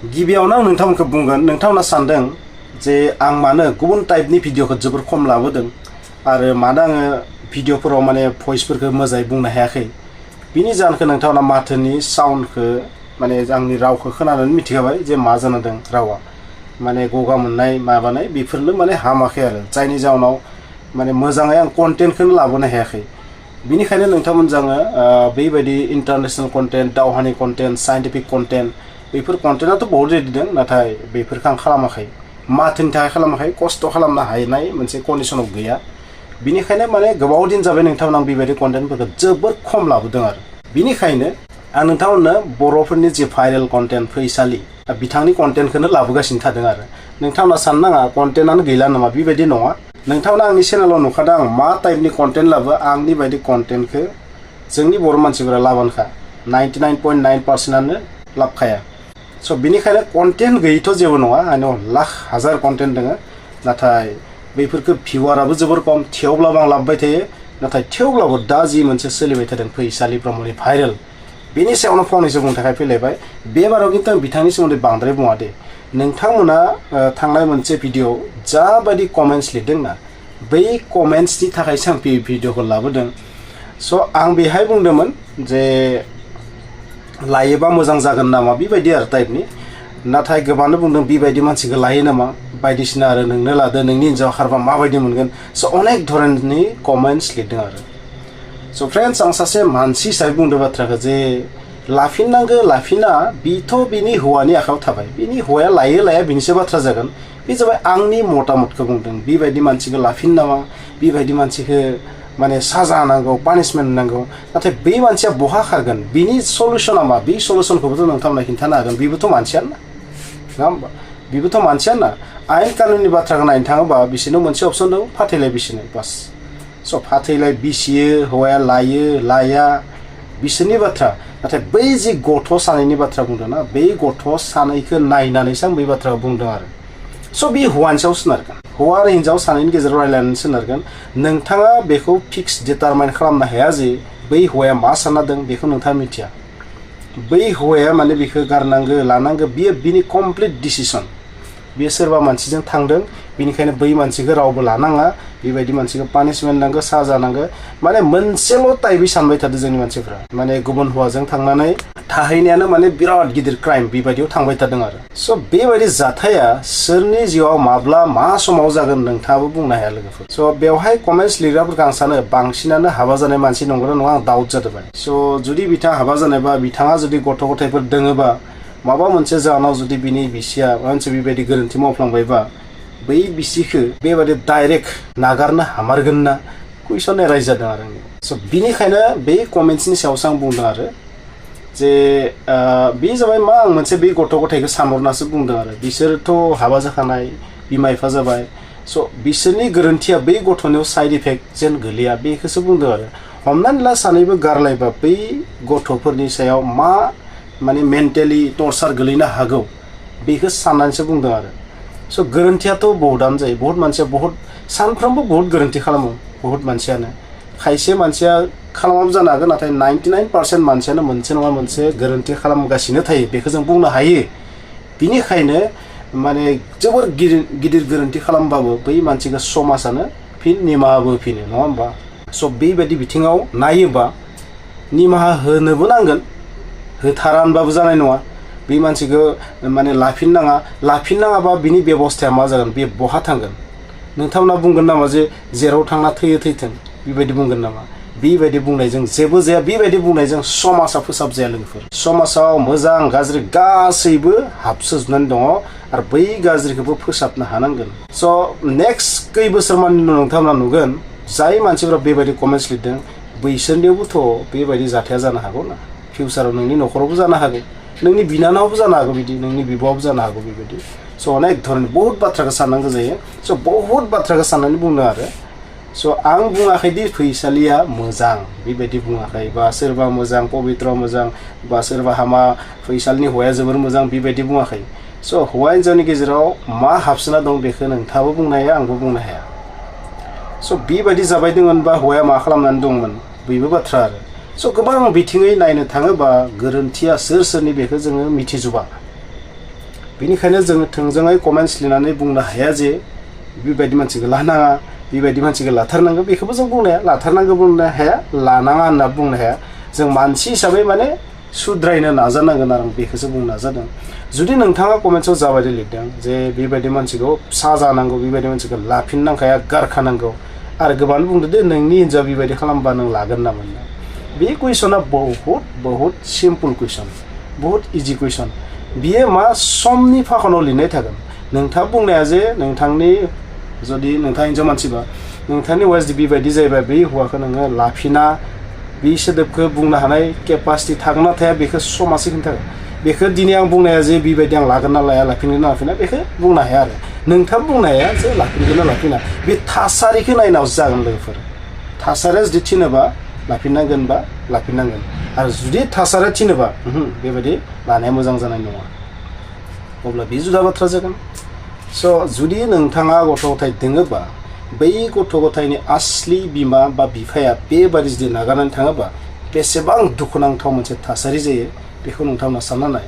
गिबियावनो आं नोंथांमोनखौ बुंगोन नोंथांमोना सानदों जे आं मानो गुबुन टाइपनि भिडिअखौ जोबोर खम लाबोदों आरो मानो आङो भिडिअफोराव माने भइसफोरखौ मोजाङै बुंनो हायाखै बिनि जाहोनखौ नोंथांमोना माथोनि साउन्डखौ माने आंनि रावखौ खोनानानै मिथिखाबाय जे मा जाना दं रावा माने गगा मोननाय माबानाय बेफोरनो माने हामाखै आरो जायनि जाउनाव माने मोजाङै आं कन्टेन्टखौनो लाबोनो हायाखै बिनिखायनो नोंथांमोनजों आङो बेबायदि इन्टारनेशनेल कन्टेन्ट दावहानि कन्टेन्ट साइन्टिफिक कन्टेन्ट बेफोर कन्टेन्टआथ' बहुत रेडि दं नाथाय बेफोरखौ आं खालामाखै माथोनि थाखाय खालामाखै खस्थ' खालामनो हानाय मोनसे कन्डिशनाव गैया बिनिखायनो माने गोबाव दिन जाबाय नोंथांमोन आं बेबायदि कन्टेन्टफोरखौ जोबोर खम लाबोदों आरो बिनिखायनो आं नोंथांमोननो बर'फोरनि जे भाइरेल कन्टेन्ट फैसालि बिथांनि कन्टेन्टखौनो लाबोगासिनो थादों आरो नोंथांमोना साननो नाङा कन्टेन्टआनो गैला नामा बेबायदि नङा नोंथांमोना आंनि चेनेलाव नुखादों आं मा टाइपनि कन्टेन्ट लाबो आंनि बायदि कन्टेन्टखौ जोंनि बर' मानसिफोरा लाबानोखा 99.9%आनो लाबखाया स' बिनिखायनो कन्टेन्ट गैयैथ' जेबो नङा आंनाव लाख हाजार कन्टेन्ट दङ नाथाय बेफोरखौ भिवाराबो जोबोर खम थेवब्लाबो आं लाबोबाय थायो नाथाय थेवब्लाबो दा जि मोनसे सोलिबाय थादों फैसालि ब्रह्मनि भाइरेल बेनि सायावनो फंनैसो बुंनो थाखाय फैलायबाय बे बाराव खिन्थु आं बिथांनि सोमोन्दै बांद्राय बुङा दे नोंथांमोना थांनाय मोनसे भिडिअ जाबायदि कमेन्ट्स लिरदों ना बै कमेन्ट्सनि थाखायसो आं भिडिअखौ लाबोदों स' आं बेहाय बुंदोंमोन जे लायोबा मोजां जागोन नामा बेबायदि आरो टाइपनि नाथाय गोबांनो बुंदों बेबायदि मानसिखौ लायो नामा बायदिसिना आरो नोंनो लादो नोंनि हिन्जाव खारबा माबायदि मोनगोन स' अनेक धरननि कमेन्ट्स लिरदों आरो स' फ्रेन्ड्स आं सासे मानसि हिसाबै बुंदों बाथ्राखौ जे लाफिननांगौ लाफिना बेथ' बिनि हौवानि आखायाव थाबाय बिनि हौवाया लायो लाया बिनिसो बाथ्रा जागोन बे जाबाय आंनि मतामतखौ बुंदों बेबायदि मानसिखौ लाफिन नामा बेबायदि मानसिखौ माने साजा होनांगौ पानिशमेन्ट होनांगौ नाथाय बे मानसिया बहा खारगोन बिनि सल्युसना मा बे सल्युसनखौबोथ' नोंथांमोना खिन्थानो हागोन बेबोथ' मानसियानो नङा होमबा बेबोथ' मानसियानो आयेन कानुननि बाथ्राखौ नायनो थाङोबा बिसोरनो मोनसे अपसन दं फाथैलाय बिसिनाय बास स' फाथैलाय बिसियो हौवाया लायो लाया बिसोरनि बाथ्रा नाथाय बै जि गथ' सानैनि बाथ्रा बुंदों ना बै गथ' सानैखौ नायनानैसो आं बै बाथ्राखौ बुंदों आरो स' बे हौवानि सायाव सोनारगोन हौवा आरो हिन्जाव सानैनि गेजेराव रायलायनानै सोनारगोन नोंथाङा बेखौ फिक्स डिटारमाइन खालामनो हाया जे बै हौवाया मा सानना दं बेखौ नोंथाङा मिथिया बै हौवाया माने बेखौ गारनांगौ लानांगौ बियो बिनि कमप्लिट डिसिसन बियो सोरबा मानसिजों थांदों बेनिखायनो बै मानसिखौ रावबो लानाङा बेबायदि मानसिखौ पानिशमेन्ट नांगौ साजा नांगौ माने मोनसेल' टाइपै सानबाय थादों जोंनि मानसिफ्रा माने गुबुन हौवाजों थांनानै थाहैनायानो माने बिराद गिदिर क्राइम बेबायदियाव थांबाय थादों आरो स' बेबायदि जाथाया सोरनि जिउआव माब्ला मा समाव जागोन नोंथाङाबो बुंनो हाया लोगोफोर स' बेवहाय कमेन्ट्स लिरग्राफोरखौ आं सानो बांसिनानो हाबा जानाय मानसि नंगौना नङा आं डाउट जादोंमोन स' जुदि बिथाङा हाबा जानायबा बिथाङा जुदि गथ' गथायफोर दोङोबा माबा मोनसे जाहोनाव जुदि बिनि बिसिया मोनसे बेबायदि गोरोन्थि मावफ्लांबायबा बै बिसिखौ बेबायदि डाइरेक्ट नागारनो हामारगोन ना कुइसन एराइज जादों आरो स' बिनिखायनो बे कमेन्ट्सनि सायावसो आं बुंदों आरो जे बे जाबाय मा आं मोनसे बे गथ' गथायखौ सानहरनासो बुंदों आरो बिसोरथ' हाबा जाखानाय बिमा बिफा जाबाय स' बिसोरनि गोरोन्थिया बै गथ'नियाव साइड इफेक्ट जेन गोलैया बेखौसो बुंदों आरो हमनानै ला सानैबो गारलायबा बै गथ'फोरनि सायाव मा माने मेन्टेलि टर्चार गोलैनो हागौ बेखौ साननानैसो बुंदों आरो स' गोरोन्थियाथ' बहुतआनो जायो बहुत मानसिया बहुत सानफ्रोमबो बहुत गोरोन्थि खालामो बहुत मानसियानो खायसे मानसिया खालामाबो जानो हागौ नाथाय 99% मानसियानो मोनसे नङा मोनसे गोरोन्थि खालामगासिनो थायो बेखौ जों बुंनो हायो बिनिखायनो माने जोबोर गिदिर गोरोन्थि खालामबाबो बै मानसिखौ समाजानो फिन निमाहाबो होफिनो नङा होमबा स' बेबायदि बिथिङाव नायोबा निमाहा होनोबो नांगोन होथारा होनबाबो जानाय नङा बे मानसिखौ माने लाफिननाङाबा बिनि बेबस्थाया मा जागोन बे बहा थांगोन नोंथांमोना बुंगोन नामा जे जेराव थांना थैयो थैथों बेबायदि बुंगोन नामा बेबायदि बुंनायजों जेबो जाया बेबायदि बुंनायजों समाजा फोसाबजाया लोगोफोर समाजाव मोजां गाज्रि गासैबो हाबसोजोबनानै दङ आरो बै गाज्रिखौबो फोसाबनो हानांगोन स' नेक्स्ट खै बोसोर मानि नोंथांमोना नुगोन जाय मानसिफोरा बेबायदि कमेन्ट्स लिरदों बैसोरनियावबोथ' बेबायदि जाथाया जानो हागौ ना फिउचाराव नोंनि न'खरावबो जानो हागौ नोंनि बिनानावबो जानो हागौ बिदि नोंनि बिब'आबो जानो हागौ बेबायदि स' अनेक धरन बहुत बाथ्राखौ साननांगौ जायो स' बहुत बाथ्राखौ साननानै बुंदों आरो स' आं बुङाखैदि फैसालिया मोजां बेबायदि बुङाखै बा सोरबा मोजां पबित्र मोजां बा सोरबा हामा फैसालिनि हौवाया जोबोर मोजां बेबायदि बुङाखै स' हौवा हिन्जावनि गेजेराव मा हाबसोना दं बेखौ नोंथाङाबो बुंनो हाया आंबो बुंनो हाया स' बेबायदि जाबाय दंमोनबा हौवाया मा खालामनानै दंमोन बेबो बाथ्रा आरो स' गोबां बिथिङै नायनो थाङोबा गोरोन्थिया सोरनि बेखौ जोङो मिथिजोबा बेनिखायनो जोङो थोंजोङै कमेन्ट्स लिरनानै बुंनो हाया जे बेबायदि मानसिखौ लानाङा बेबायदि मानसिखौ लाथारनांगौ बेखौबो जों बुंनो हाया लाथारनांगौ बुंनो हाया लानाङा होनना बुंनो हाया जों मानसि हिसाबै माने सुद्रायनो नाजानांगोन आरो बेखौसो बुंनो नाजादों जुदि नोंथाङा कमेन्ट्सआव जाबायदि लिरदों जे बेबायदि मानसिखौ साजा नांगौ बेबायदि मानसिखौ लाफिननांखाया गारखानांगौ आरो गोबां बुंदो दे नोंनि हिन्जाव बेबायदि खालामबा नों लागोन ना मोनना बे कुइसना बहुत सिम्पल कुइसन बहुत इजि कुइसन बियो मा समनि फाखनाव लिरनाय थागोन नोंथाङा बुंनाया जे नोंथांनि जुदि नोंथाङा हिन्जाव मानसिबा नोंथांनि वाइस बेबायदि जायोबा बे हौवाखौ नोङो लाफिना बे सोदोबखौ बुंनो हानाय केपासिटि थागोन ना थाया बेखौ समासो खिन्थागोन बेखौ दिनै आं बुंनाया जे बेबायदि आं लागोन ना लाया लाफिनगोन ना लाफिना बेखौ बुंनो हाया आरो नोंथाङा बुंनो हाया जे लाफिनगोन ना लाफिना बे थासारिखौ नायनावसो जागोन लोगोफोर थासारिया जुदि थिनोबा लाफिननांगोन बा लाफिननांगोन आरो जुदि थासारिया थिनोबा बेबायदि लानाया मोजां जानाय नङा अब्ला बे जुदा बाथ्रा जागोन स' जुदि नोंथाङा गथ' गथाय दोङोबा बै गथ' गथायनि आसलि बिमा बा बिफाया बेबादि जुदि नागारनानै थाङोबा बेसेबां दुखुनांथाव मोनसे थासारि जायो बेखौ नोंथांमोना सानना नाय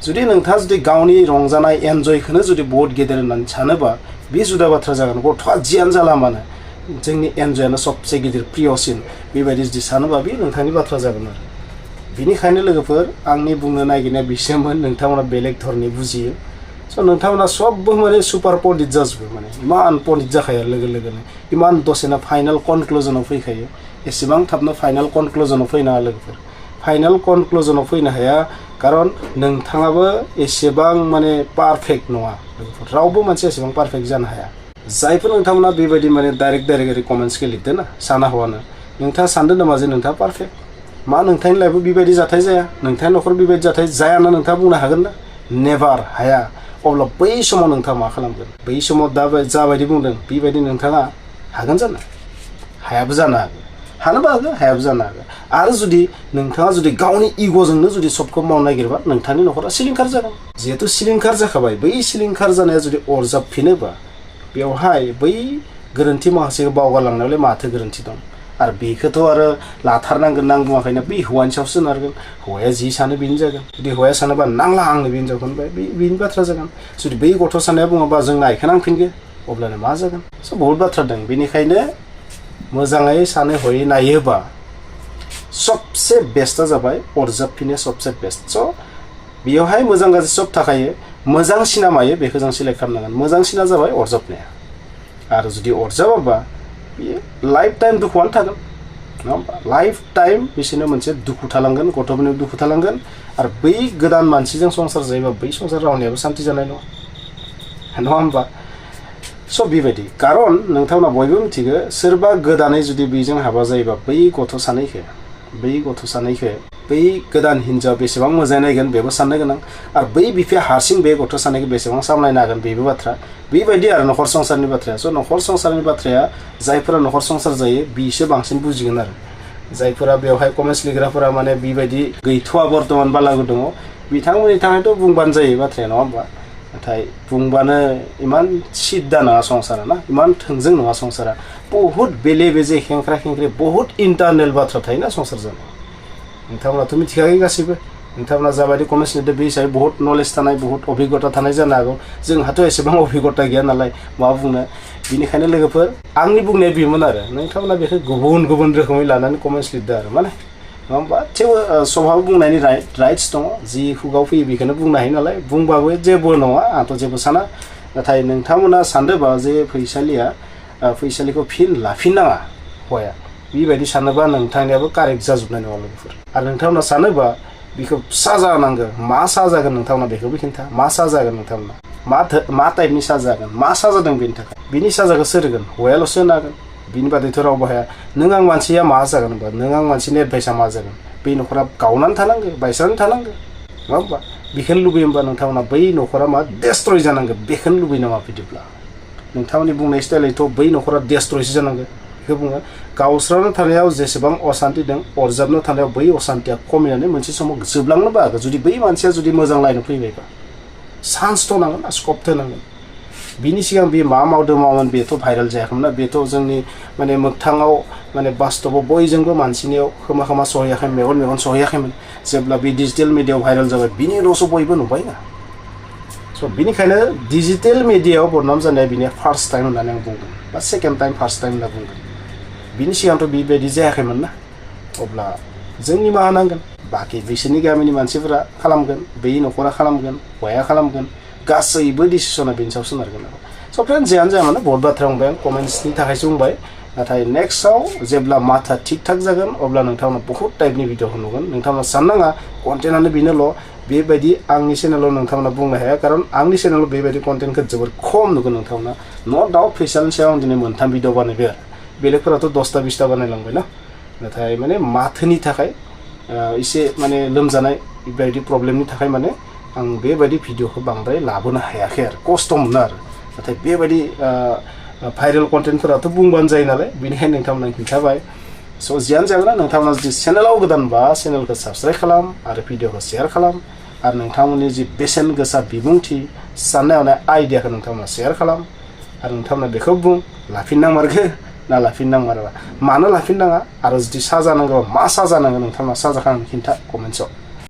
जुदि नोंथाङा जुदि गावनि रंजानाय एन्जयखौनो जुदि बहुत गेदेर होननानै सानोबा बे जुदा बाथ्रा जागोन गथ'आ जियानो जाला मानो जोंनि एन्जयानो सबसे गिदिर प्रियसिन बेबायदि जुदि सानोबा बे नोंथांनि बाथ्रा जागोन आरो बेनिखायनो लोगोफोर आंनि बुंनो नागिरनाया बिसोरमोन नोंथांमोना बेलेग धरनि बुजियो स' नोंथांमोना सबबो माने सुपार पन्डित जाजोबो माने इमान पन्डित जाखायो लोगो लोगोनो इमान दसेनो फाइनाल कनक्लुजनाव फैखायो एसेबां थाबनो फाइनाल कनक्लुजनाव फैनाङा लोगोफोर फाइनाल कनक्लुजनाव फैनो हाया खारन नोंथाङाबो एसेबां माने पारफेक्ट नङा लोगोफोर रावबो मानसि एसेबां पारफेक्ट जानो हाया जायफोर नोंथांमोना बेबायदि माने डाइरेक्ट ओरै कमेन्ट्सखौ लिरदों ना साना हौवानो नोंथाङा सानदों नामा जे नोंथाङा पारफेक्ट मा नोंथांनि लाइफआव बेबायदि जाथाय जाया नोंथांनि न'खर बेबायदि जाथाय जाया ना नोंथाङा बुंनो हागोन ना नेभार हाया अब्ला बै समाव नोंथाङा मा खालामगोन बै समाव दा जाबायदि बुंदों बेबायदि नोंथाङा हागोन जानो हायाबो जानो हागौ हानोबो हागौ हायाबो जानो हागौ आरो जुदि नोंथाङा जुदि गावनि इग'जोंनो जुदि सबखौ मावनो नागिरबा नोंथांनि न'खरा सिलिंखार जागोन जिहेतु सिलिंखार जाखाबाय बै सिलिंखार जानाया जुदि अरजाबफिनोबा बेवहाय बै गोरोन्थि माखासेखौ बावगारलांनायावलाय माथो गोरोन्थि दं आरो बेखौथ' आरो लाथारनांगोन आं बुङाखैना बै हौवानि सायावसो सोनारगोन हौवाया जि सानो बेनो जागोन जुदि हौवाया सानोबा नांला आंनो बे हिन्जावखौ होनबाय बेनि बाथ्रा जागोन जुदि बै गथ' साननाया बुङोबा जों नायखानांफिनगोन अब्लानो मा जागोन स' बहुद बाथ्रा दं बेनिखायनो मोजाङै सानै हयै नायोबा सबसे बेस्टआ जाबाय अरजाबफिननाया सबसे बेस्ट स' बेयावहाय मोजां गाज्रि सब थाखायो मोजांसिना मायो बेखौ जों सिलेक्ट खालामनांगोन मोजांसिना जाबाय अरजाबनाया आरो जुदि अरजाबाबा बेयो लाइफ टाइम दुखुआनो थागोन नङा होमबा लाइफ टाइम बिसोरनो मोनसे दुखु थालांगोन गथ'फोरनो दुखु थालांगोन आरो बै गोदान मानसिजों संसार जायोबा बै संसार रावनियाबो सान्थि जानाय नङा होमबा स' बेबायदि खारन नोंथांमोना बयबो मिथिगौ सोरबा गोदानै जुदि बेजों हाबा जायोबा बै गथ' सानैखौ बै गोदान हिन्जाव बेसेबां मोजाङै नायगोन बेबो साननो गोनां आरो बै बिफाया हारसिं बे गथ' सानैखौ बेसेबां सामलायनो हागोन बेबो बाथ्रा बेबायदि आरो न'खर संसारनि बाथ्राया स' न'खर संसारनि बाथ्राया जायफोरा न'खर संसार जायो बिसो बांसिन बुजिगोन आरो जायफोरा बेवहाय कमेन्ट्स लिरग्राफोरा माने बेबायदि गैथ'वा बर्थमान बालागो दङ बिथांमोननि थाखायथ' बुंबानो जायो बाथ्राया नङा होमबा नाथाय बुंबानो इमान सिद्दा नङा संसारा ना इमान थोंजों नङा संसारा बहुद बेले बेजे खेंख्रा खेंख्रि बहुद इन्टारनेल बाथ्रा थायोना संसार जानाय नोंथांमोनाथ' मिथिखागौ गासैबो नोंथांमोना जाबायदि कमेन्ट्स लिरदों बे हिसाबै बहुत नलेज थानाय बहुत अभिगता थानाय जानो हागौ जोंहाथ' एसेबां अभिगता गैया नालाय मा बुंनो बेनिखायनो लोगोफोर आंनि बुंनाया बेमोन आरो नोंथांमोना बेखौ गुबुन गुबुन रोखोमै लानानै कमेन्ट्स लिरदों आरो माने नङा होमबा थेवबो सबहाबो बुंनायनि राइट्स दङ जि खुगाव फैयो बेखौनो बुंनो हायो नालाय बुंबाबो जेबो नङा आंथ' जेबो साना नाथाय नोंथांमोना सानदोंबा जे फैसालिखौ फिन लाफिननाङा हौवाया बेबायदि सानोबा नोंथांनियाबो कारेक्ट जाजोबनाय नङा लोगोफोर आरो नोंथांमोना सानोबा बेखौ साजा नांगौ मा साजा जागोन नोंथांमोना बेखौबो खिन्था मा साजा जागोन नोंथांमोना मा टाइपनि साजा जागोन मा साजा जादों बेनि थाखाय बिनि साजाखौ सोर होगोन हौवायाल'सो होनो हागोन बिनि बादैथ' रावबो हाया नों आं मानसिया मा जागोन होनबा नों आं मानसिनि एडभाइसा मा जागोन बै न'खरा गावनानै थानांगौ बायसानानै थानांगौ नङा होमबा बेखौनो लुबैयो होमबा नोंथांमोना बै न'खरा मा डेस्ट्रय जानांगौ बेखौनो लुबैयो नामा बिदिब्ला नोंथांमोननि बुंनाय स्टाइलैथ' बै न'खरा डेस्ट्रयसो जानांगौ बेखौ बुङो गावस्रानो थानायाव जेसेबां असान्ति दं अरजाबनो थानायाव बै असान्तिया खमायनानै मोनसे समाव जोबलांनोबो हागौ जुदि बै मानसिया जुदि मोजां लाइनाव फैबायबा चान्सथ' नांगोन स्कपथ' नांगोन बिनि सिगां बे मा मावदोंमोन बेथ' भाइरेल जायाखैमोन बेथ' जोंनि माने मोगथाङाव माने बास्तबाव बयजोंबो मानसिनियाव खोमा सहैयाखैमोन मेगन सहैयाखैमोन जेब्ला बे डिजिटेल मिडियायाव भाइरेल जाबाय बिनि उनावसो बयबो नुबाय ना स' बिनिखायनो डिजिटेल मिडियायाव बदनाम जानाया बिनि फार्स्ट टाइम होननानै आं बुंगोन बा सेकेन्ड टाइम फार्स्ट टाइम होनना बुंगोन बिनि सिगांथ' बेबायदि जायाखैमोन ना अब्ला जों निमाहा नांगोन बाखि बिसोरनि गामिनि मानसिफोरा खालामगोन बै न'खरा खालामगोन हौवाया खालामगोन गासैबो डिसिसना बेनि सायाव सोनारगोन आरो स' फ्रेन्ड जियानो जाया मानो बहुत बाथ्रा बुंबाय आं कमेन्ट्सनि थाखायसो बुंबाय नाथाय नेक्स्टआव जेब्ला माथा थिग थाक जागोन अब्ला नोंथांमोना बहुत टाइपनि भिडिअखौ नुगोन नोंथांमोना साननाङा कन्टेन्टआनो बेनोल' बेबायदि आंनि चेनेलाव नोंथांमोना बुंनो हाया खारन आंनि चेनेलाव बेबायदि कन्टेन्टखौ जोबोर खम नुगोन नोंथांमोना न' डाउट फैसालनि सायाव आं दिनै मोनथाम भिडिअ बानायबाय आरो बेलेगफोराथ' 10टा 20टा बानायलांबाय ना नाथाय माने माथोनि थाखाय एसे माने लोमजानाय बेबायदि प्रब्लेमनि थाखाय माने आं बेबायदि भिडिअखौ बांद्राय लाबोनो हायाखै आरो खस्थ' मोनो आरो नाथाय बेबायदि भाइरेल कन्टेन्टफोराथ' बुंबानो जायो नालाय बेनिखायनो नोंथांमोना खिन्थाबाय स' जियानो जागोन नोंथांमोना जुदि चेनेलाव गोदानबा चेनेलखौ साबस्क्राइब खालाम आरो भिडिअखौ शेयार खालाम आरो नोंथांमोननि जि बेसेन गोसा बिबुंथि साननाय हनाय आइडियाखौ नोंथांमोना शेयार खालाम आरो नोंथांमोना बेखौ बुं लाफिननांमारगो ना लाफिननांमारा मानो लाफिननाङा आरो जुदि साजा नांगौबा मा साजा नांगौ नोंथांमोना साजाखौ आंनो खिन्था कमेन्ट्सआव